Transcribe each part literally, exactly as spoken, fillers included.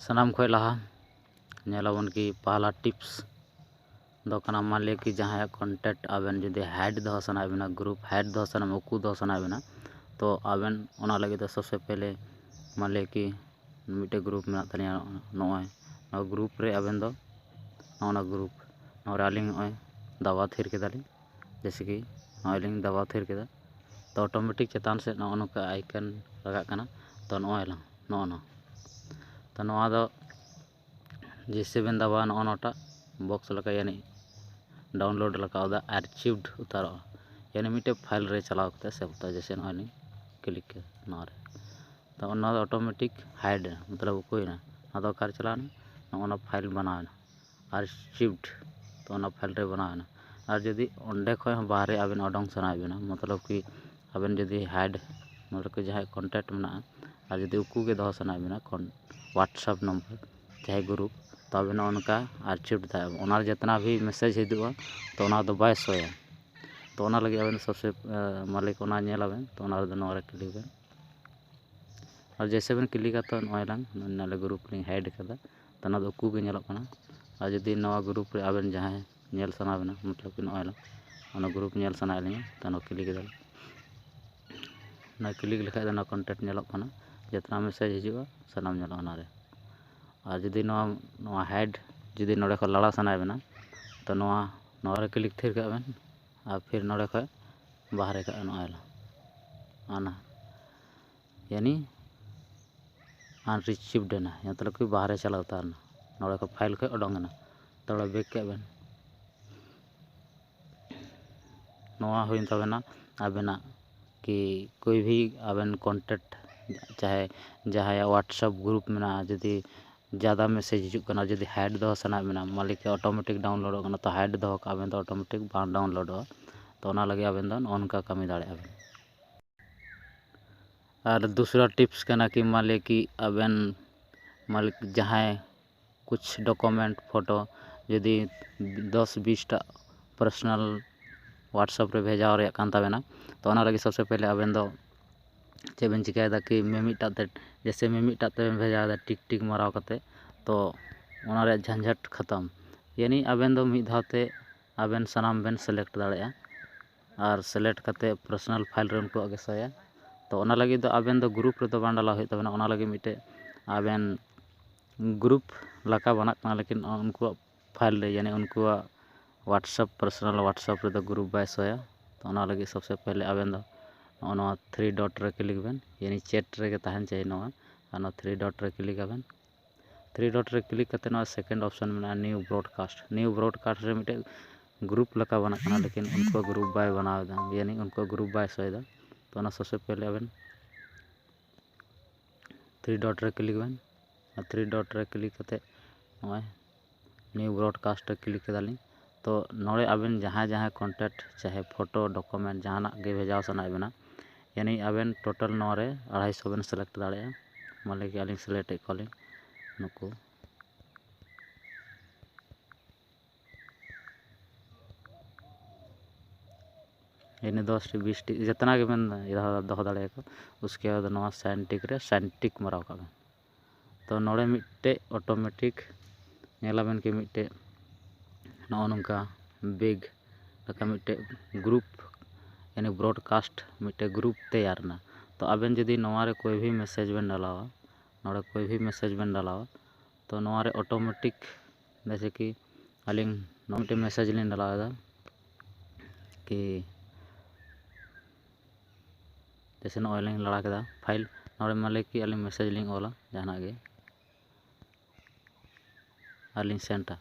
ᱥᱟᱱᱟᱢ ᱠᱷᱚᱱ ᱞᱟᱦᱟ ᱧᱮᱞᱟᱵᱚᱱ ᱠᱤ ᱯᱟᱦᱞᱟ ᱴᱤᱯᱥ ᱫᱚ ᱠᱟᱱᱟ, ᱢᱟᱱ ᱞᱤᱭᱟ ᱠᱤ ᱡᱟᱦᱟᱸᱭᱟᱜ ᱠᱚᱱᱴᱮᱠᱴ ᱟᱵᱮᱱ ᱡᱩᱫᱤ ᱦᱟᱭᱤᱰ ᱫᱚᱦᱚ ᱥᱟᱱᱟᱭᱮᱫ ᱵᱮᱱᱟ, ᱜᱨᱩᱯ ᱦᱟᱭᱤᱰ ᱫᱚᱦᱚ ᱥᱟᱱᱟᱭᱮᱫ ᱵᱮᱱᱟ, ᱩᱠᱩ ᱫᱚᱦᱚ ᱥᱟᱱᱟᱭᱮᱫ ᱵᱮᱱᱟ, ᱛᱚ ᱟᱵᱮᱱ ᱚᱱᱟ ᱞᱟᱹᱜᱤᱫ ᱫᱚ ᱥᱚᱵᱥᱮ ᱯᱮᱦᱞᱮ ᱢᱟᱱ ᱞᱤᱭᱟ ᱠᱤ ᱢᱤᱫᱴᱮᱡ ᱜᱨᱩᱯ ᱢᱮᱱᱟᱜ ᱛᱟᱹᱞᱤᱧᱟ, ᱱᱚᱜᱼᱚᱭ ᱱᱚᱣᱟ ᱜᱨᱩᱯ ᱨᱮ ᱟᱵᱮᱱ ᱫᱚ ᱱᱚᱜᱼᱚ ᱱᱚᱣᱟ ᱜᱨᱩᱯ, ᱱᱚᱣᱟ ᱨᱮ ᱟᱹᱞᱤᱧ ᱱᱚᱜᱼᱚᱭ ᱫᱟᱵᱟᱣ ᱛᱷᱤᱨ ᱠᱮᱫᱟᱞᱤᱧ᱾ ᱡᱮᱭᱥᱮ ᱠᱤ ᱱᱚᱜᱼᱚᱭ ᱞᱤᱧ ᱫᱟᱵᱟᱣ ᱛᱷᱤᱨ ᱠᱮᱫᱟ, ᱛᱚ ᱚᱴᱳᱢᱮᱴᱤᱠ ᱪᱮᱛᱟᱱ ᱥᱮᱫ ᱱᱚᱜᱼᱚ ᱱᱚᱝᱠᱟ ᱟᱭᱠᱚᱱ ᱞᱟᱜᱟᱜ ᱠᱟᱱᱟ᱾ ᱛᱚ ᱱᱚᱜᱼᱚᱭ ᱞᱟᱝ ᱱᱚᱜᱼᱚ ᱱᱚᱣᱟ, ᱛᱚ ᱱᱚᱣᱟ ᱫᱚ ᱡᱮᱭᱥᱮ ᱵᱮᱱ ᱫᱟᱵᱟᱣᱟ, ᱱᱚᱜᱼᱚ ᱱᱚᱣᱟᱴᱟᱜ ᱵᱚᱠᱥ ᱞᱮᱠᱟ ᱭᱟᱱᱤ ᱰᱟᱣᱩᱱᱞᱳᱰ ᱞᱮᱠᱟ ᱚᱫᱟ ᱟᱨᱪᱤᱵᱷᱰ ᱩᱛᱟᱹᱨᱚᱜᱼᱟ, ᱭᱟᱱᱤ ᱢᱤᱫᱴᱮᱡ ᱯᱷᱟᱭᱤᱞ ᱨᱮ ᱪᱟᱞᱟᱣ ᱠᱟᱛᱮ ᱥᱮᱵᱷ ᱩᱛᱟᱹᱨ᱾ ᱡᱮᱭᱥᱮ ᱱᱚᱜᱼᱚᱭ ᱞᱤᱧ ᱠᱞᱤᱠ ᱠᱮᱫᱟ ᱱᱚᱣᱟ ᱨᱮ, ᱛᱚ ᱚᱱᱟ ᱫᱚ ᱚᱴᱳᱢᱮᱴᱤᱠ ᱦᱟᱭᱤᱰ ᱮᱱᱟ, ᱢᱚᱛᱞᱚᱵ ᱩᱠᱩᱭᱮᱱᱟ᱾ ᱚᱱᱟ ᱫᱚ ᱚᱠᱟᱨᱮ ᱪᱟᱞᱟᱣᱮᱱᱟ? ᱱᱚᱜᱼᱚ ᱱᱚᱣᱟ ᱯᱷᱟᱭᱤᱞ ᱵᱮᱱᱟᱣᱮᱱᱟ, ᱟᱨᱪᱤᱵᱷᱰ, ᱛᱚ ᱚᱱᱟ ᱯᱷᱟᱭᱤᱞ ᱨᱮ ᱵᱮᱱᱟᱣᱮᱱᱟ᱾ ᱟᱨ ᱡᱩᱫᱤ ᱚᱸᱰᱮ ᱠᱷᱚᱡ ᱦᱚᱸ ᱵᱟᱦᱨᱮ ᱟᱵᱮᱱ ᱚᱰᱚᱝ ᱥᱟᱱᱟᱭᱮᱫ ᱵᱮᱱᱟ, ᱢᱚᱛᱞᱚᱵ ᱠᱤ ᱟᱵᱮᱱ ᱡᱩᱫᱤ ᱦᱟᱭᱤᱰ, ᱢᱚᱛᱞᱚᱵ ᱠᱤ ᱡᱟᱦᱟᱸᱭ ᱠᱚᱱᱴᱮᱠᱴ ᱢᱮᱱᱟᱜᱼᱟ, ᱟᱨ ᱡᱩᱫᱤ ᱩᱠᱩ ᱜᱮ ᱫᱚᱦᱚ ᱥᱟᱱᱟᱭᱮᱫ ᱵᱮᱱᱟ, ᱠᱚᱱ WhatsApp ᱱᱚᱢᱵᱚᱨ ᱡᱟᱦᱟᱸᱭ ᱜᱨᱩᱯ, ᱛᱚ ᱟᱵᱮᱱ ᱱᱚᱜᱼᱚ ᱱᱚᱝᱠᱟ ᱟᱨᱪᱤᱵᱷ ᱫᱟᱲᱮᱭᱟᱜᱼᱟ᱾ ᱚᱱᱟ ᱨᱮ ᱡᱮᱛᱱᱟ ᱵᱷᱤ ᱢᱮᱥᱮᱡᱽ ᱦᱤᱡᱩᱜᱼᱟ, ᱛᱚ ᱚᱱᱟ ᱫᱚ ᱵᱟᱭ ᱥᱳᱭᱟ᱾ ᱛᱚ ᱚᱱᱟ ᱞᱟᱹᱜᱤᱫ ᱟᱵᱮᱱ ᱥᱚᱵᱥᱮ ᱢᱟᱹᱞᱤᱠ ᱚᱱᱟ ᱧᱮᱞ ᱟᱵᱮᱱ, ᱛᱚ ᱚᱱᱟ ᱨᱮᱫᱚ ᱱᱚᱣᱟ ᱨᱮ ᱠᱞᱤᱠ ᱵᱮᱱ᱾ ᱟᱨ ᱡᱮᱭᱥᱮ ᱵᱮᱱ ᱠᱞᱤᱠᱟ, ᱛᱚ ᱱᱚᱜᱼᱚᱭ ᱞᱟᱝ ᱱᱟᱞᱮ ᱜᱨᱩᱯ ᱞᱤᱧ ᱦᱟᱭᱤᱰ ᱠᱟᱫᱟ, ᱛᱚ ᱚᱱᱟ ᱫᱚ ᱩᱠᱩ ᱜᱮ ᱧᱮᱞᱚᱜ ᱠᱟᱱᱟ᱾ ᱟᱨ ᱡᱩᱫᱤ ᱱᱚᱣᱟ ᱜᱨᱩᱯ ᱨᱮ ᱟᱵᱮᱱ ᱡᱟᱦᱟᱸᱭ ᱧᱮᱞ ᱥᱟᱱᱟ ᱵᱮᱱᱟ, ᱢᱚᱛᱞᱚᱵ ᱠᱤ ᱱᱚᱜᱼᱚᱭ ᱞᱟᱝ ᱚᱱᱟ ᱜᱨᱩᱯ ᱧᱮᱞ ᱥᱟᱱᱟᱭᱮᱫ ᱞᱤᱧᱟ, ᱛᱚ ᱱᱚᱣᱟ ᱠᱞᱤᱠ ᱮᱫᱟ᱾ ᱚᱱᱟ ᱠᱞᱤᱠ ᱞᱮᱠᱷᱟᱡ ᱫᱚ ᱚᱱᱟ ᱠᱚᱱᱴᱮᱠᱴ ᱧᱮᱞᱚᱜ ᱠᱟᱱᱟ, ᱡᱮᱛᱱᱟ ᱢᱮᱥᱮᱡᱽ ᱦᱤᱡᱩᱜᱼᱟ ᱥᱟᱱᱟᱢ ᱧᱮᱞᱚᱜᱼᱟ ᱚᱱᱟᱨᱮ᱾ ᱟᱨ ᱡᱩᱫᱤ ᱱᱚᱣᱟ ᱱᱚᱣᱟ ᱦᱟᱭᱤᱰ ᱡᱩᱫᱤ ᱱᱚᱰᱮ ᱠᱷᱚᱱ ᱞᱟᱲᱟ ᱥᱟᱱᱟᱭᱮᱫ ᱵᱮᱱᱟ, ᱛᱚ ᱱᱚᱣᱟ ᱱᱚᱣᱟ ᱨᱮ ᱠᱞᱤᱠ ᱛᱷᱤᱨ ᱠᱟᱜ ᱵᱮᱱ ᱟᱨ ᱯᱷᱤᱨ ᱱᱚᱰᱮ ᱠᱷᱚᱱ ᱵᱟᱦᱨᱮ ᱠᱟᱜᱼᱟ ᱱᱚᱜᱼᱚᱭ ᱞᱟᱝ ᱚᱱᱟ ᱭᱟᱱᱤ ᱟᱱᱨᱤᱥᱤᱵᱷᱰ ᱮᱱᱟ, ᱢᱚᱛᱞᱚᱵ ᱠᱤ ᱵᱟᱦᱨᱮ ᱪᱟᱞᱟᱣ ᱩᱛᱟᱹᱨ ᱮᱱᱟ, ᱱᱚᱰᱮ ᱠᱷᱚᱱ ᱯᱷᱟᱭᱤᱞ ᱠᱷᱚᱱ ᱚᱰᱚᱝ ᱮᱱᱟ᱾ ᱛᱷᱚᱲᱟ ᱵᱮᱠ ᱠᱮᱫ ᱵᱮᱱ᱾ ᱱᱚᱣᱟ ᱦᱩᱭᱮᱱ ᱛᱟᱵᱮᱱᱟ ᱟᱵᱮᱱᱟᱜ ᱠᱤ ᱠᱳᱭ ᱵᱷᱤ ᱟᱵᱮᱱ ᱠᱚᱱᱴᱮᱠᱴ ᱪᱟᱦᱮ ᱡᱟᱦᱟᱸᱭᱟᱜ WhatsApp ᱜᱨᱩᱯ ᱢᱮᱱᱟᱜᱼᱟ, ᱡᱩᱫᱤ ᱡᱟᱫᱟ ᱢᱮᱥᱮᱡᱽ ᱦᱤᱡᱩᱜ ᱠᱟᱱᱟ, ᱡᱩᱫᱤ ᱦᱟᱭᱤᱰ ᱫᱚᱦᱚ ᱥᱟᱱᱟᱭᱮᱫ ᱵᱮᱱᱟ, ᱢᱟᱹᱞᱤᱠ ᱚᱴᱳᱢᱮᱴᱤᱠ ᱰᱟᱣᱩᱱᱞᱳᱰᱚᱜ ᱠᱟᱱᱟ, ᱛᱚ ᱦᱟᱭᱤᱰ ᱫᱚᱦᱚ ᱠᱟᱜ ᱵᱮᱱ, ᱛᱚ ᱚᱴᱳᱢᱮᱴᱤᱠ ᱵᱟᱝ ᱰᱟᱣᱩᱱᱞᱳᱰᱚᱜᱼᱟ᱾ ᱛᱚ ᱚᱱᱟ ᱞᱟᱹᱜᱤᱫ ᱟᱵᱮᱱ ᱫᱚ ᱱᱚᱜᱼᱚ ᱱᱚᱝᱠᱟ ᱠᱟᱹᱢᱤ ᱫᱟᱲᱮᱭᱟᱜᱼᱟ ᱵᱮᱱ᱾ ᱟᱨ ᱫᱩᱥᱨᱟ ᱴᱤᱯᱥ ᱠᱟᱱᱟ ᱠᱤ ᱢᱟᱱ ᱞᱤᱭᱟ ᱠᱤ ᱟᱵᱮᱱ ᱢᱟᱹᱞᱤᱠ ᱡᱟᱦᱟᱸᱭ ᱠᱩᱪᱷ ᱰᱚᱠᱩᱢᱮᱱᱴ ᱯᱷᱳᱴᱳ ᱡᱩᱫᱤ ᱫᱚᱥ ᱵᱤᱥ ᱴᱟᱜ ᱯᱟᱨᱥᱚᱱᱟᱞ WhatsApp ᱨᱮ ᱵᱷᱮᱡᱟᱣ ᱨᱮᱭᱟᱜ ᱠᱟᱱ ᱛᱟᱵᱮᱱᱟ, ᱛᱚ ᱚᱱᱟ ᱞᱟᱹᱜᱤᱫ ᱥᱚᱵᱥᱮ ᱯᱮᱦᱞᱮ ᱟᱵᱮᱱ ᱫᱚ ᱪᱮᱫ ᱵᱮᱱ ᱪᱤᱠᱟᱹᱭᱮᱫᱟ ᱠᱤ ᱢᱤᱢᱤᱫᱴᱟᱜ ᱛᱮ ᱡᱮᱭᱥᱮ ᱢᱤᱢᱤᱫᱴᱟᱜ ᱛᱮᱵᱮᱱ ᱵᱷᱮᱡᱟᱭᱮᱫᱟ ᱴᱤᱠ ᱴᱤᱠ ᱢᱟᱨᱟᱣ ᱠᱟᱛᱮ, ᱛᱚ ᱚᱱᱟ ᱨᱮᱭᱟᱜ ᱡᱷᱟᱧᱡᱷᱟᱴ ᱠᱷᱟᱛᱟᱢ᱾ ᱭᱟᱱᱤ ᱟᱵᱮᱱ ᱫᱚ ᱢᱤᱫ ᱫᱷᱟᱣ ᱛᱮ ᱟᱵᱮᱱ ᱥᱟᱱᱟᱢ ᱵᱮᱱ ᱥᱤᱞᱮᱠᱴ ᱫᱟᱲᱮᱭᱟᱜᱼᱟ᱾ ᱟᱨ ᱥᱤᱞᱮᱠᱴ ᱠᱟᱛᱮ ᱯᱟᱨᱥᱚᱱᱟᱞ ᱯᱷᱟᱭᱤᱞ ᱨᱮ ᱩᱱᱠᱩᱣᱟᱜ ᱜᱮ ᱥᱳᱭᱟ᱾ ᱛᱚ ᱚᱱᱟ ᱞᱟᱹᱜᱤᱫ ᱫᱚ ᱟᱵᱮᱱ ᱫᱚ ᱜᱨᱩᱯ ᱨᱮᱫᱚ ᱵᱟᱝ ᱰᱟᱞᱟᱣ ᱦᱩᱭᱩᱜ ᱛᱟᱵᱮᱱᱟ, ᱚᱱᱟ ᱞᱟᱹᱜᱤᱫ ᱢᱤᱫᱴᱮᱡ ᱟᱵᱮᱱ ᱜᱨᱩᱯ ᱞᱮᱠᱟ ᱵᱮᱱᱟᱜ ᱠᱟᱱᱟ, ᱞᱮᱠᱤᱱ ᱩᱱᱠᱩᱣᱟᱜ ᱯᱷᱟᱭᱤᱞ ᱨᱮ, ᱭᱟᱱᱤ ᱩᱱᱠᱩᱣᱟᱜ WhatsApp, ᱯᱟᱨᱥᱚᱱᱟᱞ WhatsApp ᱨᱮᱫᱚ ᱜᱨᱩᱯ ᱵᱟᱭ ᱥᱳᱭᱟ᱾ ᱛᱚ ᱚᱱᱟ ᱞᱟᱹᱜᱤᱫ ᱥᱚᱵᱥᱮ ᱯᱮᱦᱞᱮ ᱟᱵᱮᱱ ᱫᱚ ᱱᱚᱜᱼᱚ ᱱᱚᱣᱟ ᱛᱷᱨᱤ ᱰᱚᱴ ᱨᱮ ᱠᱞᱤᱠ ᱵᱮᱱ, ᱭᱟᱱᱤ ᱪᱮᱴ ᱨᱮᱜᱮ ᱛᱟᱦᱮᱱ ᱪᱟᱹᱦᱤ ᱱᱚᱣᱟ᱾ ᱟᱨ ᱱᱚᱣᱟ ᱛᱷᱨᱤ ᱰᱚᱴ ᱨᱮ ᱠᱞᱤᱠ ᱟᱵᱮᱱ᱾ ᱛᱷᱨᱤ ᱰᱚᱴ ᱨᱮ ᱠᱞᱤᱠ ᱠᱟᱛᱮ ᱱᱚᱣᱟ ᱥᱮᱠᱮᱱᱰ ᱚᱯᱥᱚᱱ ᱢᱮᱱᱟᱜᱼᱟ, ᱱᱤᱭᱩ ᱵᱨᱚᱰᱠᱟᱥᱴ᱾ ᱱᱤᱭᱩ ᱵᱨᱚᱰᱠᱟᱥᱴ ᱨᱮ ᱢᱤᱫᱴᱮᱡ ᱜᱨᱩᱯ ᱞᱮᱠᱟ ᱵᱮᱱᱟᱜ ᱠᱟᱱᱟ, ᱞᱮᱠᱤᱱ ᱩᱱᱠᱩᱣᱟᱜ ᱜᱨᱩᱯ ᱵᱟᱭ ᱵᱮᱱᱟᱣ ᱮᱫᱟ, ᱭᱟᱱᱤ ᱩᱱᱠᱩᱣᱟᱜ ᱜᱨᱩᱯ ᱵᱟᱭ ᱥᱳᱭ ᱮᱫᱟ᱾ ᱛᱚ ᱚᱱᱟ ᱥᱚᱵᱥᱮ ᱯᱮᱦᱞᱮ ᱟᱵᱮᱱ ᱛᱷᱨᱤ ᱰᱚᱴ ᱨᱮ ᱠᱞᱤᱠ ᱵᱮᱱ᱾ ᱟᱨ ᱛᱷᱨᱤ ᱰᱚᱴ ᱨᱮ ᱠᱞᱤᱠ ᱠᱟᱛᱮ ᱱᱚᱜᱼᱚᱭ ᱱᱤᱭᱩ ᱵᱨᱚᱰᱠᱟᱥᱴ ᱨᱮ ᱠᱞᱤᱠ ᱠᱮᱫᱟᱞᱤᱧ᱾ ᱛᱚ ᱱᱚᱰᱮ ᱟᱵᱮᱱ ᱡᱟᱦᱟᱸ ᱡᱟᱦᱟᱸ ᱠᱚᱱᱴᱮᱠᱴ, ᱪᱟᱦᱮ ᱯᱷᱳᱴᱳ, ᱰᱚᱠᱩᱢᱮᱱᱴ, ᱡᱟᱦᱟᱱᱟᱜ ᱜᱮ ᱵᱷᱮᱡᱟᱣ ᱥᱟᱱᱟᱭᱮᱫ ᱵᱮᱱᱟ, ᱭᱟᱱᱤ ᱟᱵᱮᱱ ᱴᱳᱴᱟᱞ ᱱᱚᱣᱟ ᱨᱮ ᱟᱲᱟᱭᱥᱚ ᱵᱮᱱ ᱥᱤᱞᱮᱠᱴ ᱫᱟᱲᱮᱭᱟᱜᱼᱟ᱾ ᱢᱟᱱᱮ ᱠᱤ ᱟᱹᱞᱤᱧ ᱥᱤᱞᱮᱠᱴ ᱮᱫ ᱠᱚᱣᱟᱞᱤᱧ ᱱᱩᱠᱩ᱾ ᱤᱱᱟᱹ ᱫᱚᱥ ᱴᱤ, ᱵᱤᱥ ᱴᱤ, ᱡᱮᱛᱱᱟ ᱜᱮᱵᱮᱱ ᱫᱚᱦᱚ, ᱫᱚᱦᱚ ᱫᱟᱲᱮᱭᱟᱠᱚ᱾ ᱩᱥᱠᱮ ᱵᱟᱫᱽ ᱱᱚᱣᱟ ᱥᱟᱭᱤᱱ ᱴᱤᱠ ᱨᱮ ᱥᱟᱭᱤᱱ ᱴᱤᱠ ᱢᱟᱨᱟᱣ ᱠᱟᱜ ᱵᱮᱱ᱾ ᱛᱚ ᱱᱚᱰᱮ ᱢᱤᱫᱴᱮᱡ ᱚᱴᱳᱢᱮᱴᱤᱠ ᱧᱮᱞᱟᱵᱮᱱ ᱠᱤ ᱢᱤᱫᱴᱮᱡ ᱱᱚᱜᱼᱚ ᱱᱚᱝᱠᱟ ᱵᱤᱜᱽ ᱞᱮᱠᱟ ᱢᱤᱫᱴᱮᱡ ᱜᱨᱩᱯ, ᱭᱟᱱᱤ ᱵᱨᱚᱰᱠᱟᱥᱴ ᱢᱤᱫᱴᱮᱡ ᱜᱨᱩᱯ ᱛᱮᱭᱟᱨ ᱮᱱᱟ᱾ ᱛᱚ ᱟᱵᱮᱱ ᱡᱩᱫᱤ ᱱᱚᱣᱟ ᱨᱮ ᱠᱳᱭ ᱵᱷᱤ ᱢᱮᱥᱮᱡᱽ ᱵᱮᱱ ᱰᱟᱞᱟᱣᱟ, ᱱᱚᱰᱮ ᱠᱳᱭ ᱵᱷᱤ ᱢᱮᱥᱮᱡᱽ ᱵᱮᱱ ᱰᱟᱞᱟᱣᱟ, ᱛᱚ ᱱᱚᱣᱟ ᱨᱮ ᱚᱴᱳᱢᱮᱴᱤᱠ, ᱡᱮᱭᱥᱮ ᱠᱤ ᱟᱹᱞᱤᱧ ᱱᱚᱣᱟ ᱢᱤᱫᱴᱮᱡ ᱢᱮᱥᱮᱡᱽ ᱞᱤᱧ ᱰᱟᱞᱟᱣ ᱮᱫᱟ ᱠᱤ ᱡᱮᱭᱥᱮ ᱱᱚᱜᱼᱚᱭ ᱞᱤᱧ ᱞᱟᱲᱟ ᱠᱮᱫᱟ ᱯᱷᱟᱭᱤᱞ, ᱱᱚᱰᱮ ᱢᱟᱱᱮ ᱠᱤ ᱟᱹᱞᱤᱧ ᱢᱮᱥᱮᱡᱽ ᱞᱤᱧ ᱚᱞᱟ ᱡᱟᱦᱟᱱᱟᱜ ᱜᱮ, ᱟᱨ ᱞᱤᱧ ᱥᱮᱱᱰᱟ᱾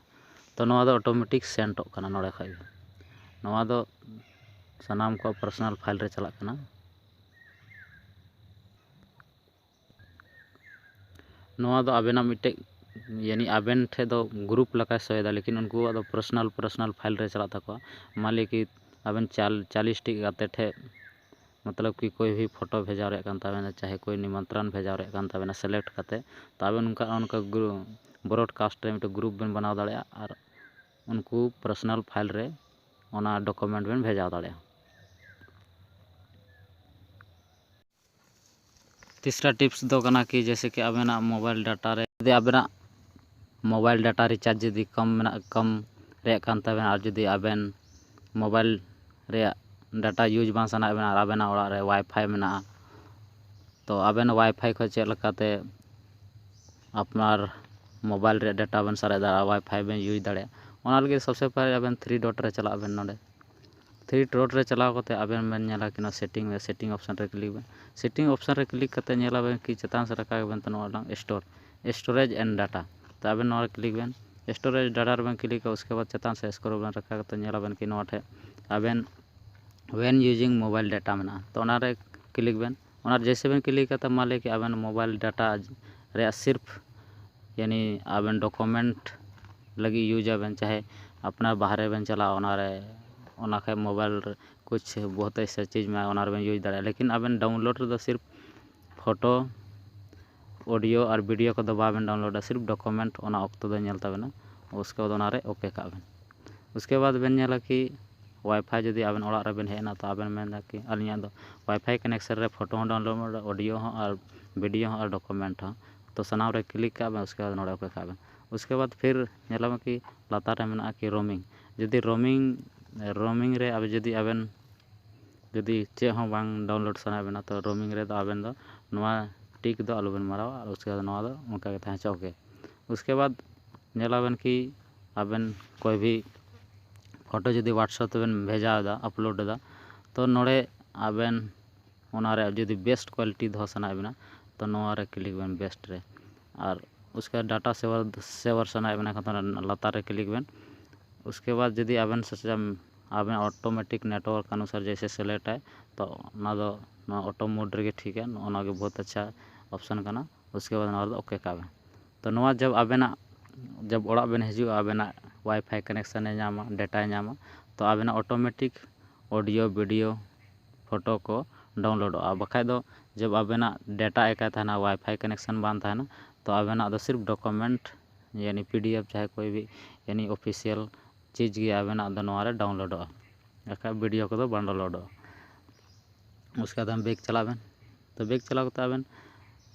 ᱛᱚ ᱱᱚᱣᱟ ᱫᱚ ᱚᱴᱳᱢᱮᱴᱤᱠ ᱥᱮᱱᱰᱚᱜ ᱠᱟᱱᱟ ᱱᱚᱰᱮ ᱠᱷᱚᱡ ᱜᱮ᱾ ᱱᱚᱣᱟ ᱫᱚ ᱥᱟᱱᱟᱢ ᱠᱚᱣᱟᱜ ᱯᱟᱨᱥᱚᱱᱟᱞ ᱯᱷᱟᱭᱤᱞ ᱨᱮ ᱪᱟᱞᱟᱜ ᱠᱟᱱᱟ᱾ ᱱᱚᱣᱟ ᱫᱚ ᱟᱵᱮᱱᱟᱜ ᱢᱤᱫᱴᱮᱡ, ᱭᱟᱱᱤ ᱟᱵᱮᱱ ᱴᱷᱮᱡ ᱫᱚ ᱜᱨᱩᱯ ᱞᱮᱠᱟᱭ ᱥᱳᱭ ᱮᱫᱟ, ᱞᱮᱠᱤᱱ ᱩᱱᱠᱩᱣᱟᱜ ᱫᱚ ᱯᱟᱨᱥᱚᱱᱟᱞ, ᱯᱟᱨᱥᱚᱱᱟᱞ ᱯᱷᱟᱭᱤᱞ ᱨᱮ ᱪᱟᱞᱟᱜ ᱛᱟᱠᱚᱣᱟ᱾ ᱢᱟᱱ ᱞᱤᱭᱟ ᱠᱤ ᱟᱵᱮᱱ ᱪᱟᱞ-, ᱪᱟᱞᱤᱥ ᱴᱤ ᱜᱟᱛᱮ ᱴᱷᱮᱡ, ᱢᱚᱛᱞᱚᱵ ᱠᱤ ᱠᱳᱭ ᱵᱷᱤ ᱯᱷᱳᱴᱳ ᱵᱷᱮᱡᱟᱣ ᱨᱮᱭᱟᱜ ᱠᱟᱱ ᱛᱟᱵᱮᱱᱟ, ᱪᱟᱦᱮ ᱠᱳᱭ ᱱᱤᱢᱚᱱᱛᱨᱚᱱ ᱵᱷᱮᱡᱟᱣ ᱨᱮᱭᱟᱜ ᱠᱟᱱ ᱛᱟᱵᱮᱱᱟ, ᱥᱤᱞᱮᱠᱴ ᱠᱟᱛᱮ, ᱛᱚ ᱟᱵᱮᱱ ᱚᱱᱠᱟ, ᱚᱱᱠᱟ ᱜᱨᱩ-, ᱵᱨᱚᱰᱠᱟᱥᱴ ᱨᱮ ᱢᱤᱫᱴᱮᱡ ᱜᱨᱩᱯ ᱵᱮᱱ ᱵᱮᱱᱟᱣ ᱫᱟᱲᱮᱭᱟᱜᱼᱟ ᱟᱨ ᱩᱱᱠᱩ ᱯᱟᱨᱥᱚᱱᱟᱞ ᱯᱷᱟᱭᱤᱞ ᱨᱮ ᱚᱱᱟ ᱰᱚᱠᱩᱢᱮᱱᱴ ᱵᱮᱱ ᱵᱷᱮᱡᱟᱣ ᱫᱟᱲᱮᱭᱟᱜᱼᱟ᱾ ᱛᱤᱥᱨᱟ ᱴᱤᱯᱥ ᱫᱚ ᱠᱟᱱᱟ ᱠᱤ, ᱡᱮᱭᱥᱮ ᱠᱤ ᱟᱵᱮᱱᱟᱜ ᱢᱳᱵᱟᱭᱤᱞ ᱰᱟᱴᱟ ᱨᱮ ᱡᱩᱫᱤ ᱟᱵᱮᱱᱟᱜ ᱢᱳᱵᱟᱭᱤᱞ ᱰᱟᱴᱟ ᱨᱤᱪᱟᱨᱡᱽ ᱡᱩᱫᱤ ᱠᱚᱢ ᱢᱮᱱᱟᱜ, ᱠᱚᱢ ᱨᱮᱭᱟᱜ ᱠᱟᱱ ᱛᱟᱵᱮᱱᱟ, ᱟᱨ ᱡᱩᱫᱤ ᱟᱵᱮᱱ ᱢᱳᱵᱟᱭᱤᱞ ᱨᱮᱭᱟᱜ ᱰᱟᱴᱟ ᱤᱭᱩᱡᱽ ᱵᱟᱝ ᱥᱟᱱᱟᱭᱮᱫ ᱵᱮᱱᱟ ᱟᱨ ᱟᱵᱮᱱᱟᱜ ᱚᱲᱟᱜ ᱨᱮ ᱣᱟᱭᱯᱷᱟᱭ ᱢᱮᱱᱟᱜᱼᱟ, ᱛᱚ ᱟᱵᱮᱱ ᱣᱟᱭᱯᱷᱟᱭ ᱠᱷᱚᱱ ᱪᱮᱫ ᱞᱮᱠᱟᱛᱮ ᱟᱯᱱᱟᱨ ᱢᱳᱵᱟᱭᱤᱞ ᱨᱮᱭᱟᱜ ᱰᱟᱴᱟ ᱵᱮᱱ ᱥᱟᱨᱮᱡ ᱫᱟᱲᱮᱭᱟᱜᱼᱟ, ᱣᱟᱭᱯᱷᱟᱭ ᱵᱮᱱ ᱤᱭᱩᱡᱽ ᱫᱟᱲᱮᱭᱟᱜᱼᱟ? ᱚᱱᱟ ᱞᱟᱹᱜᱤᱫ ᱥᱚᱵᱥᱮ ᱯᱮᱦᱞᱮ ᱟᱵᱮᱱ ᱛᱷᱨᱤ ᱰᱚᱴ ᱨᱮ ᱪᱟᱞᱟᱜ ᱟᱵᱮᱱ᱾ ᱱᱚᱰᱮ ᱛᱷᱨᱤ ᱰᱚᱴ ᱨᱮ ᱪᱟᱞᱟᱣ ᱠᱟᱛᱮ ᱟᱵᱮᱱ ᱵᱮᱱ ᱧᱮᱞᱟ ᱠᱤᱱᱟ ᱥᱮᱴᱤᱝ ᱨᱮ, ᱥᱮᱴᱤᱝ ᱚᱯᱥᱮᱱ ᱨᱮ ᱠᱞᱤᱠ ᱵᱮᱱ᱾ ᱥᱮᱴᱤᱝ ᱚᱯᱥᱮᱱ ᱨᱮ ᱠᱞᱤᱠ ᱠᱟᱛᱮ ᱧᱮᱞᱟᱵᱮᱱ ᱠᱤ ᱪᱮᱛᱟᱱ ᱥᱮᱫ ᱨᱟᱠᱟᱵ ᱟᱵᱮᱱ ᱛᱚ ᱱᱚᱣᱟ ᱞᱟᱝ ᱥᱴᱳᱨ, ᱥᱴᱳᱨᱮᱡᱽ ᱮᱱᱰ ᱰᱟᱴᱟ᱾ ᱛᱚ ᱟᱵᱮᱱ ᱱᱚᱣᱟ ᱨᱮ ᱠᱞᱤᱠ ᱵᱮᱱ᱾ ᱥᱴᱳᱨᱮᱡᱽ ᱰᱟᱴᱟ ᱨᱮᱵᱮᱱ ᱠᱞᱤᱠᱟ, ᱩᱥᱠᱮ ᱵᱟᱫ ᱪᱮᱛᱟᱱ ᱥᱮᱫ ᱥᱠᱨᱚᱞ ᱵᱮᱱ ᱨᱟᱠᱟᱵ ᱠᱟᱛᱮ ᱧᱮᱞᱟᱵᱮᱱ ᱠᱤ ᱱᱚᱣᱟ ᱴᱷᱮᱱ ᱟᱵᱮᱱ when using mobile data ᱢᱮᱱᱟᱜᱼᱟ, ᱛᱚ ᱚᱱᱟᱨᱮ ᱠᱞᱤᱠ ᱵᱮᱱ᱾ ᱚᱱᱟ ᱡᱮᱭᱥᱮ ᱵᱮᱱ ᱠᱞᱤᱠ ᱠᱟᱛᱮ ᱢᱟᱱ ᱞᱤᱭᱟ ᱠᱤ ᱟᱵᱮᱱ ᱢᱳᱵᱟᱭᱤᱞ ᱰᱟᱴᱟ ᱨᱮᱭᱟᱜ ᱥᱤᱨᱯ ᱭᱟᱱᱤ ᱟᱵᱮᱱ ᱰᱚᱠᱩᱢᱮᱱᱴ ᱞᱟᱹᱜᱤᱫ ᱤᱭᱩᱡᱽ ᱟᱵᱮᱱ, ᱪᱟᱦᱮ ᱟᱯᱱᱟᱨ ᱵᱟᱦᱨᱮ ᱵᱮᱱ ᱪᱟᱞᱟᱜᱼᱟ, ᱚᱱᱟᱨᱮ ᱚᱱᱟ ᱠᱷᱟᱡ ᱢᱳᱵᱟᱭᱤᱞ ᱨᱮ ᱠᱩᱪ ᱵᱚᱦᱩᱛ ᱮᱭᱥᱟ ᱪᱤᱡᱽ ᱢᱮᱱᱟᱜᱼᱟ, ᱚᱱᱟ ᱨᱮᱵᱮᱱ ᱤᱭᱩᱡᱽ ᱫᱟᱲᱮᱭᱟᱜᱼᱟ᱾ ᱞᱮᱠᱤᱱ ᱟᱵᱮᱱ ᱰᱟᱣᱩᱱᱞᱳᱰ ᱨᱮᱫᱚ ᱥᱤᱨᱯ ᱯᱷᱳᱴᱳ, ᱚᱰᱤᱭᱳ ᱟᱨ ᱵᱷᱤᱰᱤᱭᱳ ᱠᱚᱫᱚ ᱵᱟᱵᱮᱱ ᱰᱟᱣᱩᱱᱞᱳᱰᱟ, ᱥᱤᱨᱯ ᱰᱚᱠᱩᱢᱮᱱᱴ ᱚᱱᱟ ᱚᱠᱛᱚ ᱫᱚ ᱧᱮᱞ ᱛᱟᱵᱮᱱᱟ᱾ ᱩᱥᱠᱮ ᱵᱟᱫ ᱚᱱᱟᱨᱮ ᱳᱠᱮ ᱠᱟᱜ ᱵᱮᱱ᱾ ᱩᱥᱠᱮ ᱵᱟᱫ ᱵᱮᱱ ᱧᱮᱞᱟ ᱠᱤ ᱣᱟᱭᱯᱷᱟᱭ ᱡᱩᱫᱤ ᱟᱵᱮᱱ ᱚᱲᱟᱜ ᱨᱮᱵᱮᱱ ᱦᱮᱡ ᱮᱱᱟ, ᱛᱚ ᱟᱵᱮᱱ ᱢᱮᱱᱫᱟ ᱠᱤ ᱟᱹᱞᱤᱧᱟᱜ ᱫᱚ ᱣᱟᱭᱯᱷᱟᱭ ᱠᱟᱱᱮᱠᱥᱚᱱ ᱨᱮ ᱯᱷᱳᱴᱳ ᱦᱚᱸ ᱰᱟᱣᱩᱱᱞᱳᱰ, ᱚᱰᱤᱭᱳ ᱦᱚᱸ ᱟᱨ ᱵᱷᱤᱰᱤᱭᱳ ᱦᱚᱸ ᱟᱨ ᱰᱚᱠᱩᱢᱮᱱᱴ ᱦᱚᱸ, ᱛᱚ ᱥᱟᱱᱟᱢ ᱨᱮ ᱠᱞᱤᱠ ᱠᱟᱜ ᱵᱮᱱ, ᱩᱥᱠᱮ ᱵᱟᱫ ᱱᱚᱰᱮ ᱳᱠᱮ ᱠᱟᱜ ᱵᱮᱱ᱾ ᱩᱥᱠᱮ ᱵᱟᱫ ᱯᱷᱤᱨ ᱧᱮᱞᱟᱵᱮᱱ ᱠᱤ ᱞᱟᱛᱟᱨ ᱨᱮ ᱢᱮᱱᱟᱜᱼᱟ ᱠᱤ ᱨᱳᱢᱤᱝ᱾ ᱡᱩᱫᱤ ᱨᱳᱢᱤᱝ, ᱨᱳᱢᱤᱝ ᱨᱮ ᱟᱵᱮ ᱡᱩᱫᱤ ᱟᱵᱮᱱ ᱡᱩᱫᱤ ᱪᱮᱫ ᱦᱚᱸ ᱵᱟᱝ ᱰᱟᱣᱩᱱᱞᱳᱰ ᱥᱟᱱᱟᱭᱮᱫ ᱵᱮᱱᱟ, ᱛᱚ ᱨᱳᱢᱤᱝ ᱨᱮᱫᱚ ᱟᱵᱮᱱ ᱫᱚ ᱱᱚᱣᱟ ᱴᱤᱠ ᱫᱚ ᱟᱞᱚᱵᱮᱱ ᱢᱟᱨᱟᱣᱟ, ᱟᱨ ᱩᱥᱠᱮ ᱵᱟᱫ ᱱᱚᱣᱟ ᱫᱚ ᱚᱱᱠᱟ ᱜᱮ ᱛᱟᱦᱮᱸ ᱦᱚᱪᱚ ᱳᱠᱮ᱾ ᱩᱥᱠᱮ ᱵᱟᱫ ᱧᱮᱞᱟᱵᱮᱱ ᱠᱤ ᱟᱵᱮᱱ ᱠᱳᱭ ᱵᱷᱤ ᱯᱷᱳᱴᱳ ᱡᱩᱫᱤ ᱣᱟᱴᱥᱮᱯ ᱛᱮᱵᱮᱱ ᱵᱷᱮᱡᱟᱣᱮᱫᱟ, ᱟᱯᱞᱳᱰ ᱮᱫᱟ, ᱛᱚ ᱱᱚᱰᱮ ᱟᱵᱮᱱ ᱚᱱᱟᱨᱮ ᱡᱩᱫᱤ ᱵᱮᱥᱴ ᱠᱳᱣᱟᱞᱤᱴᱤ ᱫᱚᱦᱚ ᱥᱟᱱᱟᱭᱮᱫ ᱵᱮᱱᱟ, ᱛᱚ ᱱᱚᱣᱟ ᱨᱮ ᱠᱞᱤᱠ ᱵᱮᱱ ᱵᱮᱥᱴ ᱨᱮ᱾ ᱟᱨ ᱩᱥᱠᱮ ᱰᱟᱴᱟ ᱥᱮᱵᱷᱟᱨ, ᱥᱮᱵᱷᱟᱨ ᱥᱟᱱᱟᱭᱮᱫ ᱵᱮᱱᱟ ᱠᱷᱟᱱ ᱛᱚ ᱞᱟᱛᱟᱨ ᱨᱮ ᱠᱞᱤᱠ ᱵᱮᱱ᱾ ᱩᱥᱠᱮ ᱵᱟᱫ ᱡᱩᱫᱤ ᱟᱵᱮᱱ ᱥᱮᱥᱮᱢ, ᱟᱵᱮᱱ ᱚᱴᱳᱢᱮᱴᱤᱠ ᱱᱮᱴᱣᱟᱨᱠ ᱚᱱᱩᱥᱟᱨ ᱡᱮᱭᱥᱮ ᱥᱤᱞᱮᱠᱴ ᱟᱭ, ᱛᱚ ᱚᱱᱟ ᱫᱚ ᱱᱚᱣᱟ ᱚᱴᱳ ᱢᱳᱰ ᱨᱮᱜᱮ ᱴᱷᱤᱠᱟ᱾ ᱱᱚᱜᱼᱚ ᱱᱚᱣᱟ ᱜᱮ ᱵᱚᱦᱩᱛ ᱟᱪᱪᱷᱟ ᱚᱯᱥᱮᱱ ᱠᱟᱱᱟ᱾ ᱩᱥᱠᱮ ᱵᱟᱫ ᱱᱚᱣᱟ ᱨᱮᱫᱚ ᱳᱠᱮ ᱠᱟᱜ ᱵᱮᱱ᱾ ᱛᱚ ᱱᱚᱣᱟ ᱡᱟᱵ ᱟᱵᱮᱱᱟᱜ, ᱡᱟᱵ ᱚᱲᱟᱜ ᱵᱮᱱ ᱦᱤᱡᱩᱜᱼᱟ, ᱟᱵᱮᱱᱟᱜ ᱣᱟᱭᱯᱷᱟᱭ ᱠᱟᱱᱮᱠᱥᱚᱱᱮ ᱧᱟᱢᱟ, ᱰᱟᱴᱟᱭ ᱧᱟᱢᱟ, ᱛᱚ ᱟᱵᱮᱱᱟᱜ ᱚᱴᱳᱢᱮᱴᱤᱠ ᱚᱰᱤᱭᱳ, ᱵᱷᱤᱰᱤᱭᱳ, ᱯᱷᱳᱴᱳ ᱠᱚ ᱰᱟᱣᱩᱱᱞᱳᱰᱚᱜᱼᱟ᱾ ᱵᱟᱠᱷᱟᱡ ᱫᱚ ᱡᱟᱵ ᱟᱵᱮᱱᱟᱜ ᱰᱟᱴᱟ ᱮᱠᱟᱭ ᱛᱟᱦᱮᱱᱟ, ᱣᱟᱭᱯᱷᱟᱭ ᱠᱟᱱᱮᱠᱥᱚᱱ ᱵᱟᱝ ᱛᱟᱦᱮᱱᱟ, ᱛᱚ ᱟᱵᱮᱱᱟᱜ ᱫᱚ ᱥᱤᱨᱯ ᱰᱚᱠᱩᱢᱮᱱᱴ ᱭᱟᱱᱤ ᱯᱤ ᱰᱤ ᱮᱯᱷ ᱪᱟᱦᱮ ᱠᱳᱭ ᱵᱷᱤ ᱭᱟᱱᱤ ᱚᱯᱷᱤᱥᱤᱭᱟᱞ ᱪᱤᱡᱽ ᱜᱮ ᱟᱵᱮᱱᱟᱜ ᱫᱚ ᱱᱚᱣᱟ ᱨᱮ ᱰᱟᱣᱩᱱᱞᱳᱰᱚᱜᱼᱟ, ᱵᱟᱠᱷᱟᱡ ᱵᱷᱤᱰᱤᱭᱳ ᱠᱚᱫᱚ ᱵᱟᱝ ᱰᱟᱣᱩᱱᱞᱳᱰᱚᱜᱼᱟ᱾ ᱩᱥᱠᱮ ᱵᱟᱫ ᱦᱟᱢ ᱵᱮᱠ ᱪᱟᱞᱟᱜ ᱵᱮᱱ᱾ ᱛᱚ ᱵᱮᱠ ᱪᱟᱞᱟᱣ ᱠᱟᱛᱮ ᱟᱵᱮᱱ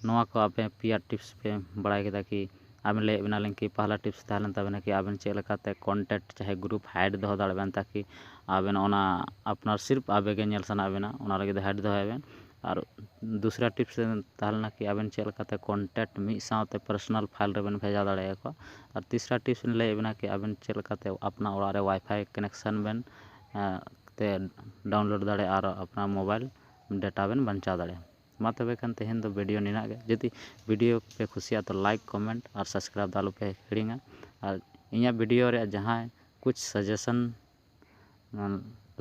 ᱱᱚᱣᱟ ᱠᱚ ᱟᱯᱮ ᱯᱮᱭᱟ ᱴᱤᱯᱥ ᱯᱮ ᱵᱟᱲᱟᱭ ᱠᱮᱫᱟ ᱠᱤ ᱟᱵᱮᱱ ᱞᱟᱹᱭᱮᱫ ᱵᱮᱱᱟᱞᱤᱧ ᱠᱤ ᱯᱟᱦᱞᱟ ᱴᱤᱯᱥ ᱛᱟᱦᱮᱸ ᱞᱮᱱ ᱛᱟᱵᱮᱱᱟ ᱠᱤ ᱟᱵᱮᱱ ᱪᱮᱫ ᱞᱮᱠᱟᱛᱮ ᱠᱚᱱᱴᱮᱠᱴ ᱪᱟᱦᱮ ᱜᱨᱩᱯ ᱦᱟᱭᱤᱰ ᱫᱚᱦᱚ ᱫᱟᱲᱮᱭᱟᱜ ᱵᱮᱱ, ᱛᱟᱠᱤ ᱟᱵᱮᱱ ᱚᱱᱟ ᱟᱯᱱᱟᱨ ᱥᱤᱨᱯ ᱟᱵᱮᱱ ᱜᱮ ᱧᱮᱞ ᱥᱟᱱᱟ ᱵᱮᱱᱟ, ᱚᱱᱟ ᱞᱟᱹᱜᱤᱫ ᱫᱚ ᱦᱟᱭᱤᱰ ᱫᱚᱦᱚᱭ ᱵᱮᱱ᱾ ᱟᱨ ᱫᱩᱥᱨᱟ ᱴᱤᱯᱥ ᱛᱟᱦᱮᱸ ᱞᱮᱱᱟ ᱠᱤ ᱟᱵᱮᱱ ᱪᱮᱫ ᱞᱮᱠᱟᱛᱮ ᱠᱚᱱᱴᱮᱠᱴ ᱢᱤᱫ ᱥᱟᱶᱛᱮ ᱯᱟᱨᱥᱚᱱᱟᱞ ᱯᱷᱟᱭᱤᱞ ᱨᱮᱵᱮᱱ ᱵᱷᱮᱡᱟ ᱫᱟᱲᱮᱭᱟᱠᱚᱣᱟ᱾ ᱟᱨ ᱛᱤᱥᱨᱟ ᱴᱤᱯᱥ ᱞᱤᱧ ᱞᱟᱹᱭᱮᱫ ᱵᱮᱱᱟ ᱠᱤ ᱟᱵᱮᱱ ᱪᱮᱫ ᱞᱮᱠᱟᱛᱮ ᱟᱯᱱᱟᱨ ᱚᱲᱟᱜ ᱨᱮ ᱣᱟᱭᱯᱷᱟᱭ ᱠᱟᱱᱮᱠᱥᱚᱱ ᱵᱮᱱ ᱛᱮ ᱰᱟᱣᱩᱱᱞᱳᱰ ᱫᱟᱲᱮᱭᱟᱜᱼᱟ ᱟᱨ ᱟᱯᱱᱟᱨ ᱢᱳᱵᱟᱭᱤᱞ ᱰᱮᱴᱟ ᱵᱮᱱ ᱵᱟᱧᱪᱟᱣ ᱫᱟᱲᱮᱭᱟᱜᱼᱟ᱾ ᱢᱟ ᱛᱚᱵᱮ ᱠᱷᱟᱱ ᱛᱮᱦᱮᱧ ᱫᱚ ᱵᱷᱤᱰᱤᱭᱳ ᱱᱤᱱᱟᱹᱜ ᱜᱮ᱾ ᱡᱩᱫᱤ ᱵᱷᱤᱰᱤᱭᱳ ᱯᱮ ᱠᱩᱥᱤᱭᱟᱜᱼᱟ ᱛᱚ ᱞᱟᱭᱤᱠ, ᱠᱚᱢᱮᱱᱴ ᱟᱨ ᱥᱟᱵᱥᱠᱨᱟᱭᱤᱵ ᱫᱚ ᱟᱞᱚᱯᱮ ᱦᱤᱲᱤᱧᱟ᱾ ᱟᱨ ᱤᱧᱟᱹᱜ ᱵᱷᱤᱰᱤᱭᱳ ᱨᱮᱭᱟᱜ ᱡᱟᱦᱟᱸᱭ ᱠᱩᱪ ᱥᱟᱡᱮᱥᱚᱱ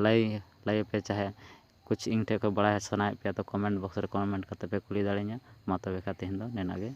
ᱞᱟᱹᱭ ᱞᱟᱹᱭ ᱯᱮ, ᱪᱟᱦᱮ ᱠᱩᱪ ᱤᱧ ᱴᱷᱮᱱ ᱠᱷᱚᱱ ᱵᱟᱲᱟᱭ ᱥᱟᱱᱟᱭᱮᱫ ᱯᱮᱭᱟ ᱛᱚ ᱠᱚᱢᱮᱱᱴ ᱵᱚᱠᱥ ᱨᱮ ᱠᱚᱢᱮᱱᱴ ᱠᱟᱛᱮ ᱯᱮ ᱠᱩᱞᱤ ᱫᱟᱲᱮᱭᱟᱹᱧᱟ᱾ ᱢᱟ ᱛᱚᱵᱮ ᱠᱷᱟᱱ ᱛᱮᱦᱮᱧ ᱫᱚ ᱱᱤᱱᱟᱹᱜ ᱜᱮ᱾